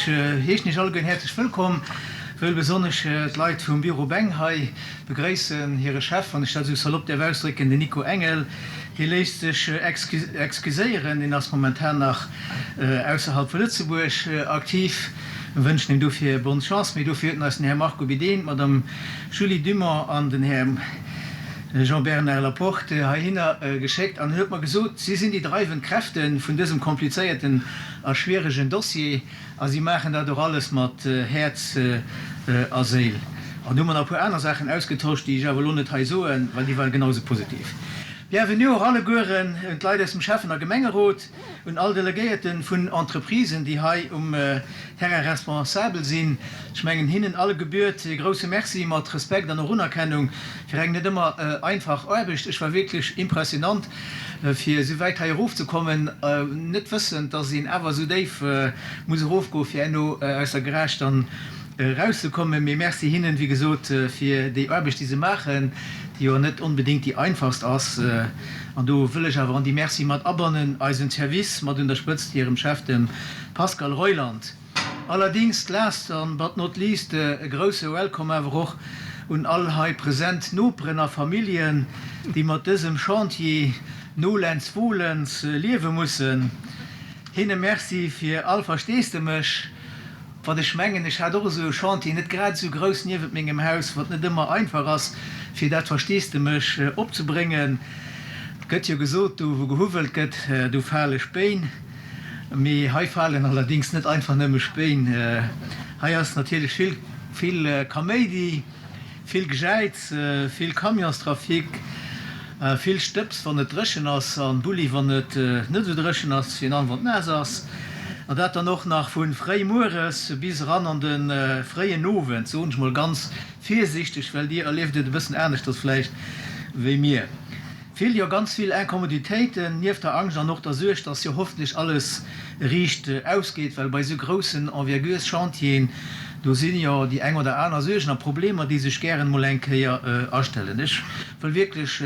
heeschen Iech allegueren häerzlech wëllkomm, wëll besonnesch d'Leit vum Bureau Beng hei begréissen, hire Chef, wann ech dat esou salopp däerf ausdrécken, den Nico Engel. Hie léisst sech excuséieren, hien ass momentan nach ausserhalb vu Lëtzebuerg aktiv. Mir wënschen him dofir bonne Chance. Mee dofir huet en eis den Här Marco Bidén, d'Madame Julie Dumont an den Här Jean-Bernard Laporte heihinner geschéckt an en huet mer gesot, si sinn déi dreiwend Kräfte vun dësem komplizéierten a schwieregen Dossier a si maachen dat och alles mat Häerz a Séil. An hu mer nach e puer aner Saachen ausgetosch, déi ech awer elo net hei soen, well déi ware genau esou positiv. Bienvenue och allegueren un d'Leit aus dem Schäffen a Gemengerot. Un all Delegéierten vun Entreprisen, déi hei um Terrain responsabel sinn, ech mengen hinnen alle gebührt e grousse Merci mat Respekt an och Unerkennung fir eng net ëmmer einfach Aarbecht. Ech war wierklech impressionant fir esou wäit hei erof ze kommen, net wëssend, dass een awer esou déif muss erofgoen, fir herno aus der Garage dann erauszekommen. Mee Merci hinnen, wéi gesot, fir déi Aarbecht, déi se maachen, déi jo net onbedéngt déi einfachst ass. An do wëll ech awer an déi Merci mat abannen eisen Service mat un der Spëtzt hirem Chef, dem Pascal Reuland. Allerdings, last but not least, e grousse Welcome awer och un all hei present Noperen a Familljen, déi mat dësem Chantier nolens volens liewe mussen. Hinne Merci fir all Versteesdemech. Wat ech mengen, ech hat och esou e Chantier, net grad esou grouss, niewent mengem Haus, wat net ëmmer einfach ass, fir dat Versteesdemech opzebréngen. Et gëtt jo gesot, do wou gehuwwelt gëtt, do fale Spéin. Mee hei falen allerdéngs net einfach nëmme Spéin. Hei ass natierlech vill, vill Kaméidi. Vill Gejäiz, vill Camionstrafic, vill Stëbs wann et dréchen ass an Bulli wann et net esou dréchen ass, virun allem wann et naass ass. An dat dann och nach vu fréi mueres bis eran an de fréien Owend, soen ech mol ganz virsichteg, well dir erlieft et e bëssen aneschters vläicht wéi mir. Vill, jo ganz vill Incommoditéiten, nieft der Angscht an och der Suerg, dass jo hoffentlech alles riicht ausgeet, well bei esou groussen Envergures-Chantieren, do sinn jo déi eng oder aner Suergen a Problemer, déi sech gären emol eng Kéier astellen. Ech wëll wierklech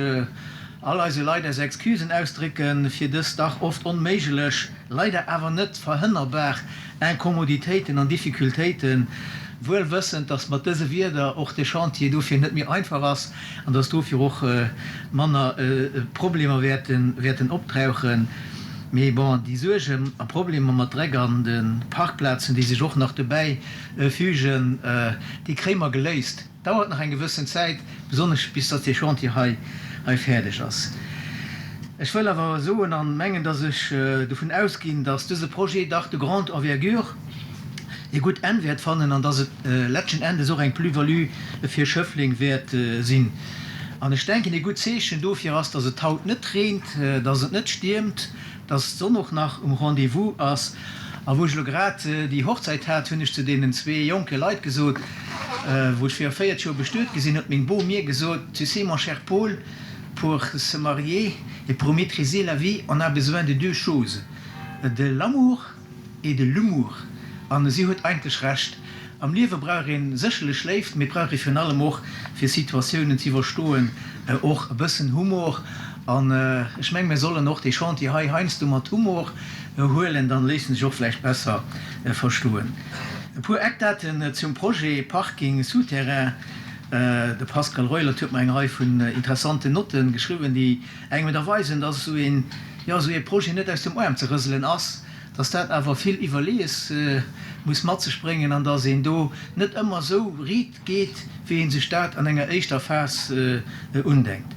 all eise Leit eis Excusen ausdrécken, fir dës dach oft onméiglech, leider awer net verhënnerbar Incommoditéiten an Difficultéiten, wuel wëssend, dass mat dëse Wieder och de Chantier dofir net méi einfach ass an dass dofir och manner Problemer wäerten optrauchen. Mee bon, déi Suergen a Problemer mat Dreck an de Parkplazen, déi sech och nach dobäi fügen, déi kréie mer geléist. Dauert nach eng gewëssen Zäit, besonnesch bis datt dee Chantier hei fäerdeg ass. Ech wëll awer soen an mengen, datt ech dovun ausginn, datt dëse Projet dach de grande envergure e gutt Enn wäert fannen an datt et letzten Endes och eng Plus-value fir Schëffleng wäert sinn. An ech denken, ee gutt Zeechen dofir ass, datt et haut net reent, datt et net stiermt, datt d'Sonn och nach um Rendez-vous ass. A wou ech elo grad déi Hochzäit hat, hunn ech zu deenen zwee jonke Leit gesot, wou ech viru 40 Joer bestuet gi sinn, huet meng Bom mir gesot, Tu sais, mon cher Paul, pour se marier et pour maîtriser la vie, on a besoin de deux choses, de l'amour et de l'humour. An si huet eigentlech Recht. Am Liewe brauch ee sécherlech Léift, mee et brauch ee virun allem och, fir Situatiounen ze iwwerstoen, och e bëssen Humor. An ech meng, mir sollen och dee Chantier hei heiansdo mat Humor huelen, dann léisst en sech och vläicht besser verstoen. E puer Eckdaten zum Projet Parking souterrain. De Pascal Reuland huet mer eng Rei vun interessanten Notten geschriwwen, déi engem da weisen, dass esou een, jo, esou ee Projet net aus dem Aarm ze rëselen ass, dass dat awer vill Iwwerleeës muss mat sech bréngen an dass een do net ëmmer esou riit geet, wéi ee sech dat an enger éischter Phas undenkt.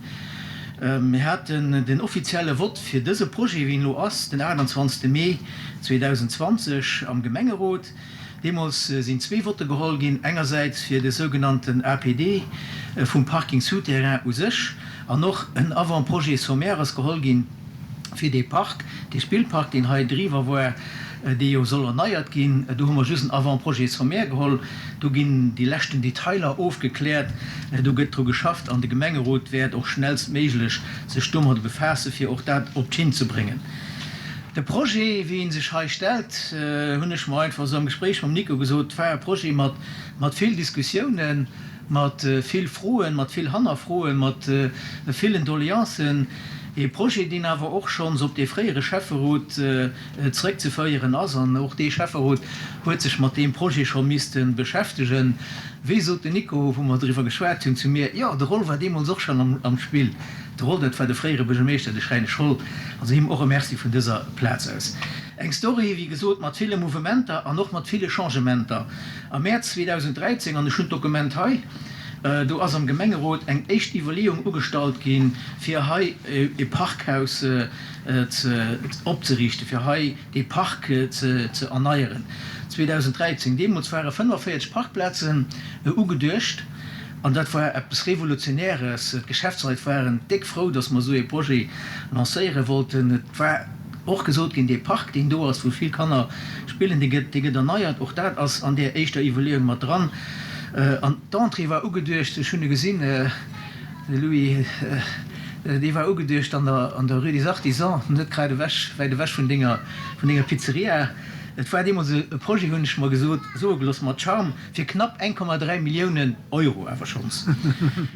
Mir haten den offizielle Vott fir dëse Projet, wéi en elo ass, den 28 Mee 2020 am Gemengerot. Deemools sinn zwee Votte geholl ginn, engersäits fir de sougenannten APD vum Parking souterrain u sech an och en Avant-projet sommaire ass geholl ginn fir dee Park, dee Spillpark, deen hei driwwer war, dee jo soll erneiert ginn. Do hu mer just en Avant-projet sommaire geholl. Do ginn déi leschten Detailer ofgekläert, do gëtt dru geschafft an de Gemengerot wäert och schnellstméiglech sech domadde befaasse fir och dat op d'Schinn ze bréngen. De Projet, wéi en sech hei stellt, hunn ech mer einfach esou am Gespréich mam Nico gesot, war e Projet mat mat vill Diskussiounen, mat vill Froen, mat vill Hannerfroen, mat villen Doleancen. Ee Projet, deen awer och schonns op dee fréiere Schäfferot zeréckzeféieren ass. An och dee Schäfferot huet sech mat deem Projet scho misste beschäftegen. Wéi sot den Nico, wou mer driwwer geschwat hunn, zu mir, Jo, de Roll war deemools och schonn am Spill. De Roll, dat war de fréiere Buergermeeschter, de Schräinesch Roll. Also him och e Merci vun dëser Plaz aus. Eng Story, wéi gesot, mat ville Mouvementer an och mat ville Changementer. Am Mäerz 2013, an ech hunn d'Dokument hei, do ass am Gemengerot eng éischt Iwwerleeung ugestallt ginn, fir hei e Parkhaus opzeriichten, fir hei dee Park ze erneieren. 2013, deemools ware 45 Parkplazen ugeduecht an dat war eppes Revolutionäres. D'Geschäftsleit waren déck frou, datt mer esou ee Projet lancéiere wollten. Et war och gesot ginn, dee Park, deen do ass, wou vill Kanner spillen, dee gëtt, dee gëtt erneiert. Och dat ass an där éischter Iwwerleeung mat dran. An d'Entrée war ugeduecht, ech hunn e gesinn, de Louis, dee war ugeduecht an der, an der Rue des Artisans, net grad ewech, wäit ewech vun denger, vun denger Pizzeria. Et war deemools e Projet, hunn ech mer gesot, soe gelooss, mat Charme, fir knapp 1,3 Milliounen Euro awer schonns.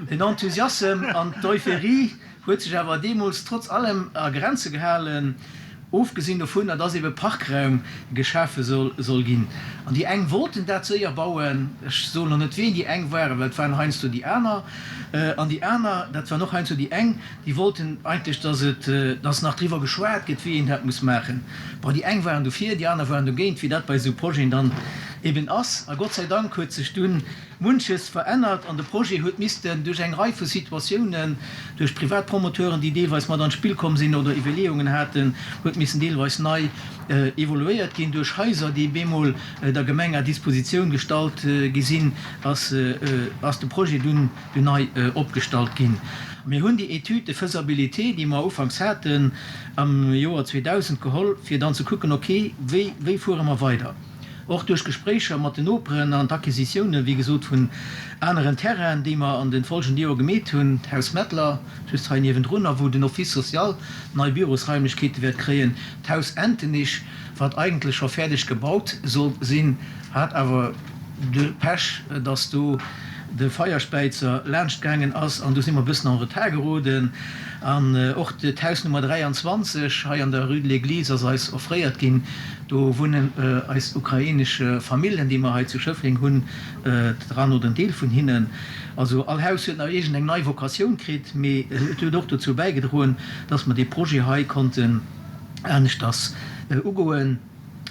Den Enthusiassem an d'Eupherie Huet sech awer deemools trotz allem a Grenze gehalen, ofgesinn dovunner, dass ebe Parkraum geschafe soll ginn. An déi eng wollten dat séier bauen, ech soen elo net ween déi eng waren, well et waren heiansdo déi aner, an déi aner, dat waren och heiansdo déi eng, déi wollten eigentlech, dass et, dass nach driwwer geschwat gëtt, wéi een dat muss maachen. Bon, déi eng waren dofir, déi aner waren dogéint, wéi dat bei esou Projeten dann eben ass. A Gott sei Dank huet sech dunn Munches verännert an de Projet huet missten duerch eng Rei vu Situatiounen, duerch privat Promoteuren, déi deelweis mat an d'Spill komm sinn oder Iwwerleeungen haten, huet missen deelweis nei evoluéiert ginn, duerch Haiser, déi bemol der Gemeng à dispositioun gestallt gi sinn, ass ass de Projet dunn nei opgestallt ginn. Mir hunn déi Étude de faisabilité, déi mer ufanks haten am Joer 2000, geholl, fir dann ze kucken, okay, wéi wéi fuere mer weider? Och duerch Gespréicher mat den Noperen an d'Acquisitiounen, wéi gesot, vun aneren Terrainen, déi mer an de folgende Joer gemeet hunn, d'Haus Mettler, just hei niewendrun, a wou den Office social nei Bürosraimlechkeete wäert kréien, d'Haus Entenich, wat eigentlech scho fäerdeg gebaut sollt sinn, hat awer de Pech, dass do de Feierspäizer laanscht gaangen ass an do si mer e bëssen en retard geroden. An och d'Haus Nummer 23 hei an der Rue de l'Église ass eis offréiert ginn. Do wunnen eis ukrainesch Familljen, déi mer hei zu Schëffleng hunn, dran, oder en Deel vun hinnen. Also all Haus huet nach iergend eng nei Vocatioun kritt, mee et huet och dozou bäigedroen, dass mer dee Projet hei konnten aneschters ugoen.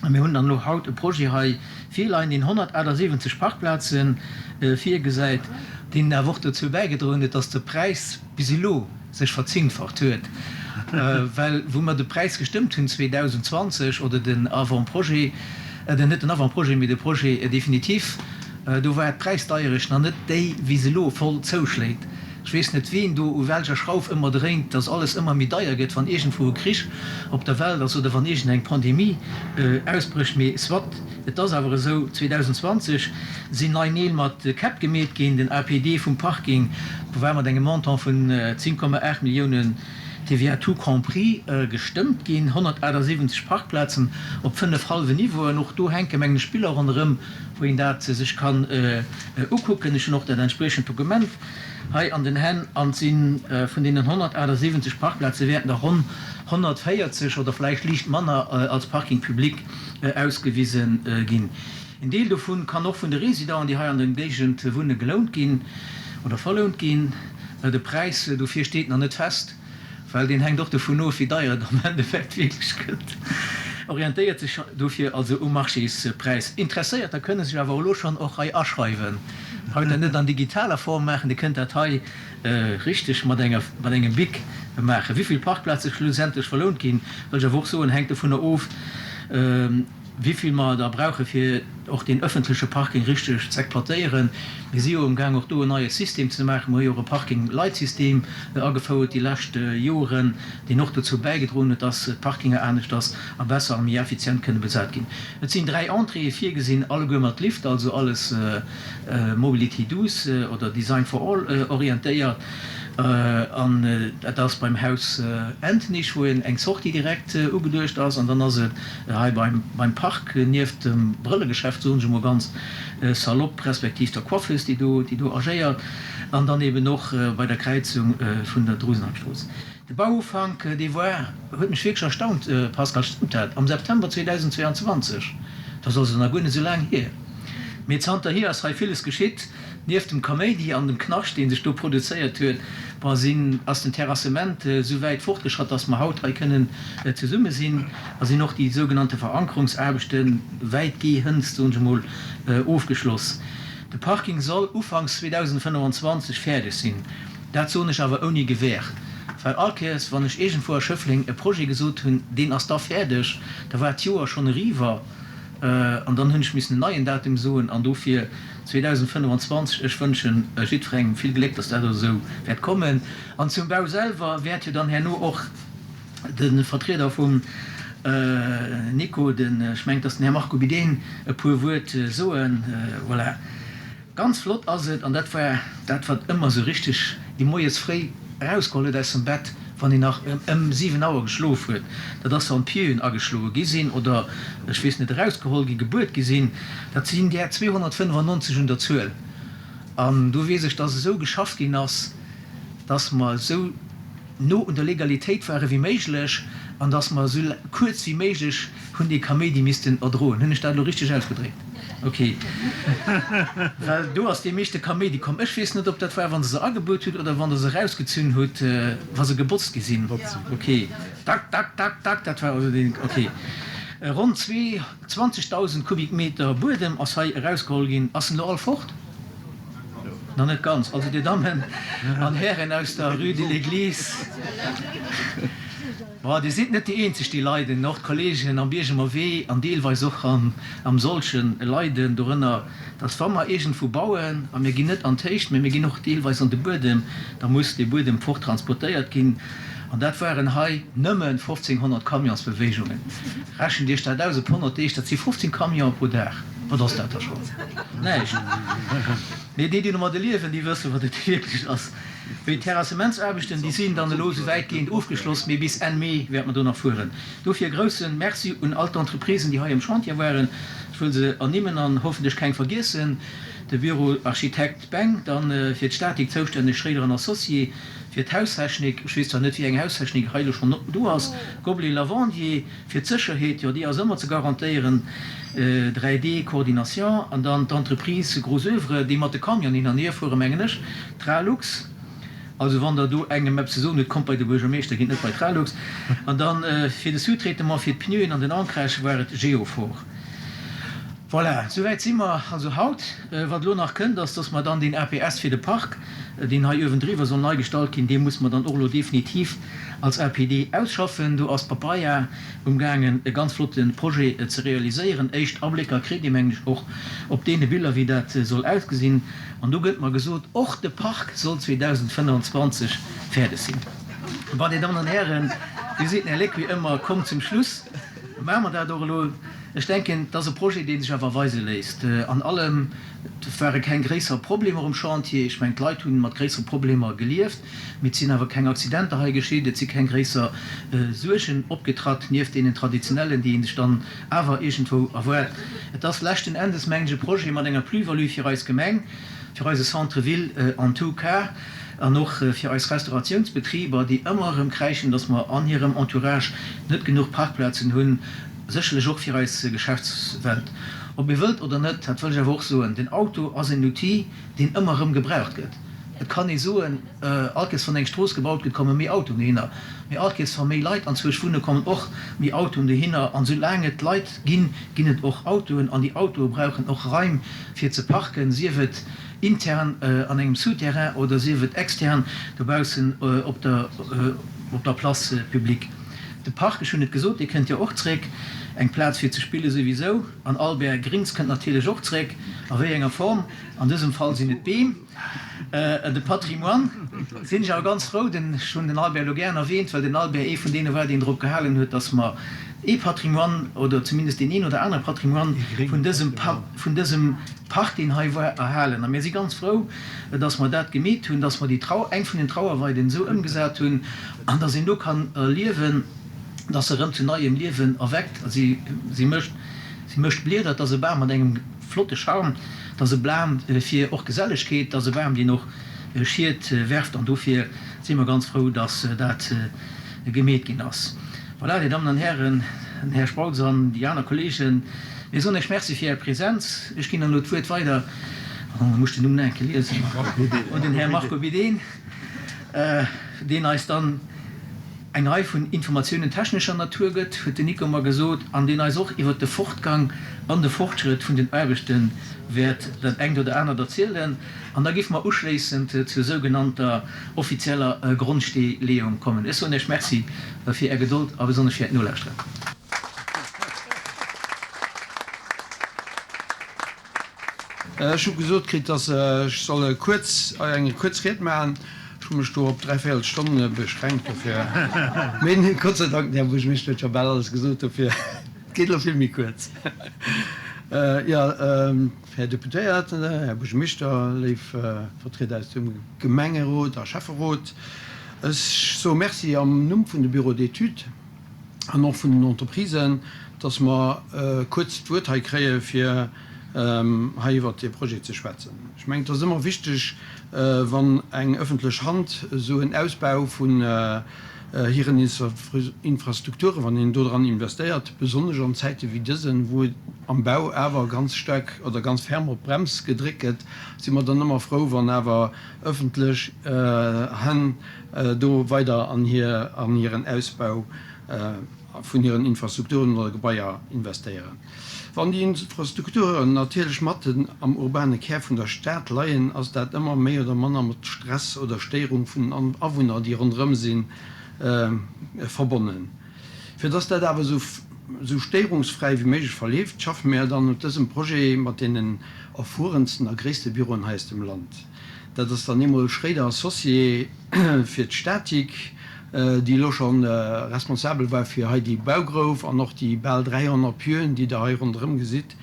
A mir hunn dann elo haut e Projet hei virleien, deen 178 Parkplaze virgesäit, deen awer och dozou bäigedroen huet, dass de Präis bis elo sech verzéngfacht huet, well wou mer de Präis gestëmmt hunn 2020, oder den Avant-projet, den, net den Avant-projet, mee de Projet définitif, do war d'Präisdeierecht nach net déi, wéi se elo voll zouschléit. Ech weess net, wien do u welcher Schrauf ëmmer dréint, dass alles ëmmer méi deier gëtt, wann iergendwou e Krich op der Welt ass oder wann iergendeng Pandemie ausbrécht, mee soit. Et ass awer esou, 2020 sinn nei Neel mat Käpp gemeet ginn. Den APD vum Parking war mat engem Montant vun 10,8 Milliounen, TVA tout compris, gestëmmt ginn. 178 Parkplazen op 5 hallwen Niveauen. Och do hänke mengen ech Biller ronderëm, wou een dat sech kann ukucken. Ech hunn och dat entspriechend Dokument hei an den Hänn. An et si vun deenen 178 Parkplaze wäerten der ronn 140 oder vläicht liicht manner als Parking public ausgewise ginn. En Deel dovun kann och vun de Residenten, déi hei an der Géigend wunnen, gelount ginn oder verlount ginn. De Präis dofir steet nach net fest, well deen hänkt och dovun of, wéi deier et am Endeffekt wierklech gëtt. Orientéiert sech dofir also um Marchéspräis. Interesséierter kënne sech awer elo schonn och hei aschreiwen. Braucht dat net an digitaler Form maachen, Dir kënnt dat hei Richteg, mat enger, mat engem Bic maachen. Wéivill Parkplaze schlussendlech verlount ginn, wëll ech awer och soen, hänkt dovunner of, wéivill mer der brauche fir och deen öffentleche Parking richteg z'exploitéieren. Mir si jo amgaang och do en neie System ze maachen. Mer hu jo och e Parking-Light-System agefouert déi lescht Joren, deen och dozou bäigedroen huet, dass d'Parkinger aneschters a besser a méi effizient kënne besat ginn. Et sinn 3 Entréeë virgesinn, alleguer mat Lift, also alles Mobilité douce oder Design for all orientéiert. An dat ass beim Haus Entenich, wou eng Sortie direkt ugeduecht ass. An dann ass et hei beim Park nieft dem Brëllegeschäft, soen ech emol ganz salopp, respektiv der Coiffeuse, déi do agéiert. An dann eben och bei der Kräizung vun der Drusenheimstrooss. De Bauufank, dee war, huet mech wierklech erstaunt, Pascal, stëmmt dat? Am September 2022, dat ass also nach guer net esou laang hier. Mee zanterhier ass hei villes geschitt. Nieft dem Kaméidi an dem Knascht, dee sech do produzéiert huet, bon, sinn, ass den Terrassement esou wäit fortgeschratt, dass mer haut hei kënnen zesumme sinn, a sinn och déi sougenannte Verankerungsaarbechte wäitgehend, soen ech emol, ofgeschloss. De Parking soll ufanks 2025 fäerdeg sinn. Dat soen ech awer ouni Gewähr, well all Kéiers, wann ech iergendwou a Schëffleng e Projet gesot hunn, deen ass da fäerdeg, da war d'Joer schonn eriwwer an dann hunn ech missen en neien Datum soen. An dofir 2025, ech wënschen jiddwerengem vill Gléck, dass dat och esou wäert kommen. An zum Bau selwer wäert jo dann herno och de Vertrieder vum Nico, den, ech mengen, et ass den Här Marco Bidén, e puer Wuert soen. Voilà. Ganz flott ass et, an dat war dat, wat ëmmer esou richteg ee moies fréi erausgeholl huet aus dem Bett, wann een nach ëm 7 Auer geschlof huet, dat ass, wann d'Pieuen ageschloe gi sinn oder, ech weess net, erausgeholl gi, gebuert gi sinn. Dat sinn där 295 un der Zuel. An do weess ech, dass esou geschafft ginn ass, dass mer esou no un der Legalitéit ware wéi méiglech an dass mer esou kuerz wéi méiglech hunn dee Kaméidi missten erdroen. Hunn ech dat elo richteg ausgedréckt? Ok. Well do ass dee meeschte Kaméidi komm. Ech weess net, ob dat war, wa se se agebuert hutt oder wann Der se erausgezunn hutt, wa se gebotzt gi sinn. Ok. Tak, tak, tak, tak, dat war also deen. Ok. Ronn 20.000 Kubikmeter Buedem ass hei erausgeholl ginn. Ass en elo all fort? Nach net ganz. Also, Dir Dammen an Hären aus der Rue de l'Église, bon, Dir sidd net déi eenzeg, déi leiden. Och d'Kollegen am Biergemer Wee an deelweis och am Solchen leiden dorënner, dass, wa mer iergendwou bauen, a mir ginn net an d'Héicht, mä mir ginn och deelweis an de Buedem, da muss dee Buedem forttransportéiert ginn. An dat waren hei nëmme 1.500 Camionsbeweegungen. Rechent Iech dat aus op 100 Deeg, dat si 15 Camionen pro Dag. Wat ass dat da schonn? Näischt. Mee déi, déi domadde liewen, déi wëssen, wat et wierklech ass. Wéi d'Terrassementsaarbechten, déi sinn dann elo esou wäitgehend ofgeschloss, mee bis Enn Mee wäerte mer do nach fueren. Dofir e grousse Merci un all d'Entreprisen, déi hei um Chantier waren. Ech wëll se ernimmen an hoffentlech keng vergiessen, de Büro Architekt Beng, dann fir d'Statik zoustänneg Schréider an Associés, fir d'Haustechnik, ech weess zwar net, wéi eng Haustechnik hei elo schonn do ass, Goblet Lavandier, Fir d'Sécherheet, jo déi ass ëmmer ze garantéieren, 3D Coordination, an dann d'Entreprise Gros Oeuvre, déi mat de Camionen hin an hier fueren, mengen ech, Tralux, also wann der do engem eppes ze soen hutt, kommt bei de Buergermeeschter, gitt net bei Tralux. An dann fir de Sous-traitement fir d'Pneuen an den Ancrage war et Geofor. Voilà, souwäit si mer also haut. Wat elo nach kënnt, ass, dass mer dann deen APS fir de Park, deen hei uewendriwwer soll nei gestallt ginn, dee muss mer dann och elo definitiv als APD ausschaffen. Do ass d'Papaya umgaangen, e ganz flotte Projet ze realiséieren. Éischt Ablécker kritt ee, mengen ech, och op deene Biller, wéi dat soll ausgesinn. An do gëtt mer gesot, och de Park soll 2025 fäerdeg sinn. Bon, Dir Dammen an Hären, wéi seet den Här Lecuit ëmmer, Kommt zum Schluss. Maache mer dat och elo. Ech denken, et ass e Projet, dee sech awer weise léisst. An allem, et ware keng gréisser Problemer um Chantier. Ech mengen, d'Leit hu mat gréissere Problemer gelieft, mee et sinn awer keng Accidenter hei geschitt, et si keng gréisser Suergen opgetratt, nieft deenen traditionellen, déi ee sech dann awer iergendwou erwaart. Et ass leschten Endes, mengen ech, e Projet mat enger Plus-value fir eis Gemeng, fir eise Centre-ville en tout cas an och fir eis Restauratiounsbetriber, déi ëmmer erëm kräischen, dass mer an hirem Entourage net genuch Parkplazen hunn. Sécherlech och fir eis Geschäftswelt. Ob ee wëllt oder net, dat wëll ech awer och soen, den Auto ass en Outil, deen ëmmer erëm gebraucht gëtt. Et kann ee soen, all Kéiers wann eng Strooss gebaut gëtt, komme méi Autoen dohinner. Mee all Kéiers wa méi Leit anzwousch wunne, kommen och méi Autoen dohinner. An esoulaang et Leit ginn, ginn et och Autoen. An déi Autoe brauchen och Raim fir ze parken, sief et intern an engem Souterrain oder sief et extern dobaussen op der Place publique. De Park, ech hunn et gesot, dee kënnt jo och zréck. Eng Plaz fir ze spille souwisou. An Albert Grings kënnt natierlech och zréck. A wéi enger Form? An dësem Fall sinn et Beem. De Patrimoine, sinn ech awer ganz frou, den, ech hunn den Albert elo gären erwähnt, well den Albert ee vun deene war, deen drop gehalen huet, datt mer ee Patrimoine oder zumindest deen een oder anere Patrimoine vun dësem, vun dësem Park, deen hei war, erhalen. A mir si ganz frou, datt mer dat gemeet hunn, datt mer déi Trau, eng vun den Trauerweiden esou ëmgesat hunn an datt een do kann erliewen, datt se erëm zu neiem Liewen erweckt. Si, si mécht, si mécht Blieder. Et ass e Bam mat engem flotte Charme. Et ass e Bam fir och Gesellegkeet. Et ass e Bam, deen och Schied werft. An dofir si mer ganz frou, datt dat gemeet ginn ass. Voilà, Dir Dammen an Hären, den Här Spautz an déi aner Kollegen, mir soen Iech Merci fir Är Präsenz. Ech ginn dann elo d'Wuert weider, pardon, elo muss ech den Numm nach eng Kéier liesen, un den Här Marco Bidén, deen eis dann eng Rei vun Informatiounen technescher Natur gëtt, huet den Nico mer gesot, an deen eis och iwwert de Fortgang an de Fortschrëtt vun den Aarbechte wäert dat engt oder anert erzielen. An da géife mer uschléissend zur sougenannter offizieller Grondsteeleeung kommen. Ech soen Iech Merci fir Är Gedold a besonnesch fir Äert Nolauschteren. Ech hu gesot kritt, dass ech soll kuerz, eng kuerz Ried maachen. Ech hu mech do op dräivéierel Stonn beschränkt dofir. Mee Gott sei Dank, den Här Buergermeeschter huet scho bal alles gesot, dofir et geet elo vill méi kuerz. Jo, Här Deputéierten, Här Buergermeeschter, léif Vertrieder aus dem Gemengerot a Schäfferot, ech soe Merci am Numm vun de Bureaux d'études an och vun den Entreprisen, dass mer kuerz d'Wuert hei kréie fir hei iwwert dee Projet ze schwätzen. Ech mengen, et ass ëmmer wichteg, wann eng öffentlech Hand esou en Ausbau vun hiren Infrastrukturen, wann een dodran investéiert, besonnesch an Zäite wéi dësen, wou am Bau awer ganz staark oder ganz ferm op d'Brems gedréckt gëtt, si mer dann ëmmer frou, wann awer öffentlech Hänn do weider an hir, an hiren Ausbau vun hiren Infrastrukturen oder Gebaier investéieren. Wann déi Infrastrukturen natierlech matten am urbane Kär vun der Stad leien, ass dat ëmmer méi oder manner mat Stress oder Stéierung vun den Awunner, déi ronderëm sinn, verbonnen. Fir dass dat awer esou stéierungsfräi wéi méiglech verleeft, schaffe mir dann un dësem Projet mat deenen erfuerensten a gréisste Büroen hei aus dem Land. Dat ass dann eemol Schréider Associés fir d'Statik, déi elo scho responsabel war fir hei déi Baugrouf an och déi bal 300 Pieuxen, déi Der hei ronderëm gesitt,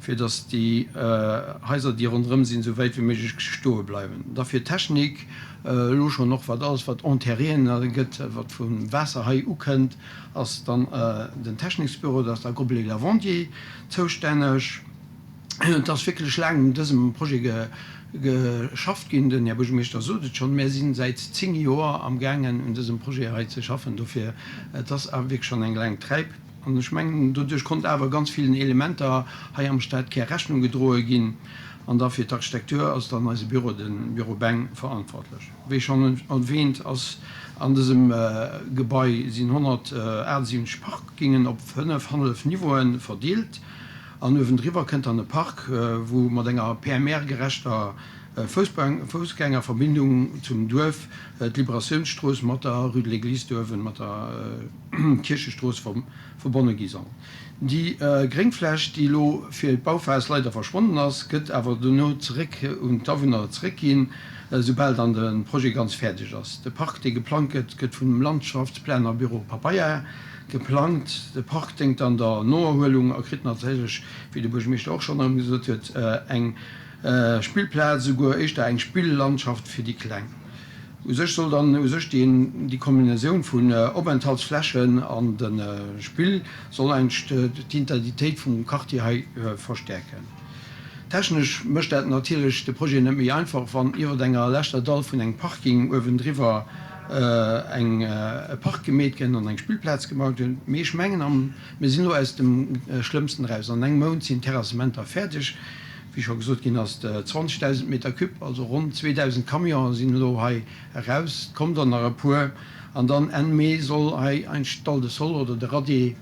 fir datt déi Haiser, déi ronderëm sinn, esou wäit wéi méiglech stoe bleiwen. Da fir d'Technik, elo schonn och wat alles wat enterréen gëtt, wat vum Waasser hei ukënnt, ass dann den Techniksbüro, dat ass da Gobelet Lavandier zoustänneg. Et ass wierklech laang un dësem Projet geschafft ginn. Den Här Buergermeeschter sot et schonn, Mär si säit 10 Joer amgaangen un dësem Projet hei ze schaffen. Dofir, et ass awer wierklech schonn eng laang Träip. An ech mengen, doduerch konnt awer ganz villen Elementer hei am Stadkär Rechnung gedroe ginn. An da fir d'Architektur ass dann eise Büro, de Büro Beng, verantwortlech. Wéi schonn erwähnt, ass an dësem Gebai sinn 178 Parkingen op 5 hannelf Niveaue verdeelt. An uewendriwwer kënnt dann e Park, wou mat enger PMR-gerechter Foussgängerverbindung zum Duerf d'Liberatiounsstrooss mat der Rue de l'Église do uewen, mat der Kierchestrooss verbonne gi soll. Déi Gréngfläch, déi elo fir d'Bauphas leider verschwonnen ass, gëtt awer dono zeréck un d'Awunner zeréckginn, soubal dann de Projet ganz fäerdeg ass. De Park, dee geplangt gëtt, gëtt vum Landschaftsplanerbüro Papaya Geplangt. De Park déngt dann der Noerhuelung a kritt natierlech, wéi de Buergermeeschter och schonn erëm gesot huet, eng Spillplaz, esouguer éischter eng Spillandschaft fir déi Kleng. U sech soll dann u sech déi Kombinatioun vun Openthaltsflächen an de Spill soll eigentlech d'Identitéit vum Quartier hei verstäerken. Technesch mécht dat natierlech de Projet net méi einfach, wann iwwert enger leschter Dall vun engem Parking uewendriwwer eng e Park gemeet gëtt an eng Spillplaz gebaut gëtt. Mee ech mengen, am mir sinn elo aus dem Schlëmmsten eraus. An engem Mount sinn d'Terrassementer fäerdeg. Wéi scho gesot ginn ass, 20.000 Meter cube, also ronn 2.000 Camionen sinn elo hei eraus. Et kommen der nach e puer. An dann Enn Mee soll hei eigentlech d'Dalle de sol oder de Radier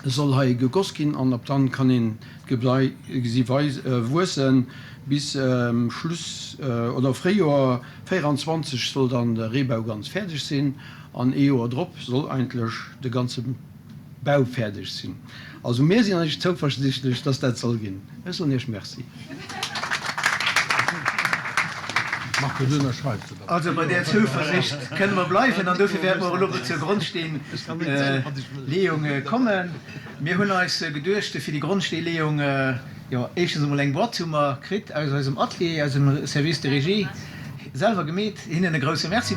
soll hei gegoss ginn an ab dann kann een d'Geblei gesi wuessen. Bis Schluss oder Fréijoer 24 soll dann de Reebau ganz fäerdeg sinn an ee Joer drop soll eigentlech de ganze. baufäerdeg sinn. Also mir sinn eigentlech zouversichtlech, dass dat soll ginn. Ech soen Iech Merci. Also bei där Zouversicht kënne mer bleiwen an dofir wäerte mer och elo zur Grondsteenleeung kommen. Mir hunn eis geduecht, fir déi Grondsteeleeung, jo, éischtens emol eng Boîte hu mer kritt aus eisem Atelier, aus dem Service de régie, selwer gemeet. Hinnen e grouse Merci.